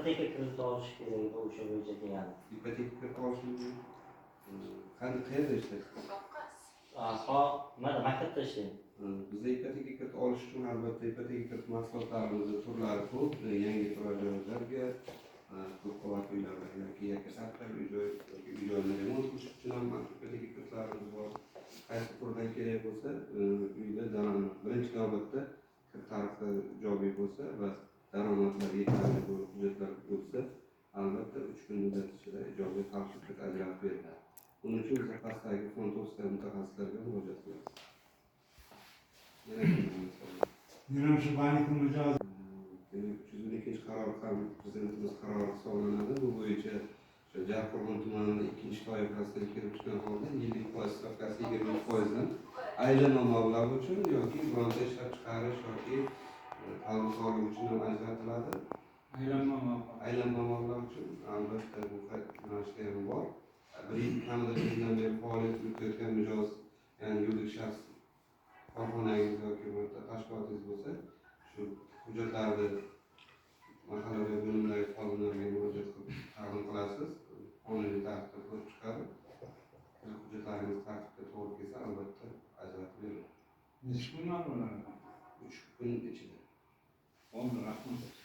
Ipoteka krediti olish kerak edi, o'sha bo'yicha kelgan. Ipoteka kredit olish mumkin. Qani, qayerda ishlaysiz? Mana, maktabda ishlayman. Bizda ipoteka kredit olish uchun, albatta, ipoteka kredit mahsulotlarimizni turlari ko'p. Yangi turar joylarga, ko'p qavatli uylarga yoki yakka tartibli uy joy yoki uy joyni remont qilish uchun ham ipoteka kreditlarimiz bor. Qaysi turdan kerak bo'lsa, uyda birinchi navbatda kir tarifi ijobiy bo'lsa va daromadlar yetarli bo'lib, hujjatlar bo'lsa, albatta, 3 kun muddat ichida ijobiy xavfsiz kredit ajratib beriladi. Buning uchun biz pastdagi fond ofisi mutaxassislariga murojaat qilamiz. Yana kimdan savol? Men ham shu bankni mijozi. Demak, 312 qaror ham Prezidentimiz qarori hisoblanadi. Bu bo'yicha o'sha Jarqo'rg'on tumanida ikkinchi toifasidan kelib chiqqan holda yillik foiz stavkasi 23 foizdan aylanma mablag' uchun yoki bironta ishlab chiqarish yoki ta'lim soliq uchun ham ajratiladi. Aylanma mablag'. Aylanma mablag' uchun, albatta, bu yo'nalishda ham bor. Bir yil, kamida bir yildan beri faoliyat yuritayotgan mijoz, ya'ni yuridik shaxs, korxonangiz yoki birorta tashkilotingiz bo'lsa, shu hujjatlarni mahalla bo'limidagi xodimlarga murojaat qilib taqdim qilasiz. Qonuniy tartibda ko'rib chiqadi. Hujjatlaringiz tartibga to'g'ri kelsa, albatta, ajratib beriladi. Necha kundan bo'ladi? 3 kun ichida. Bo'ldi, rahmat.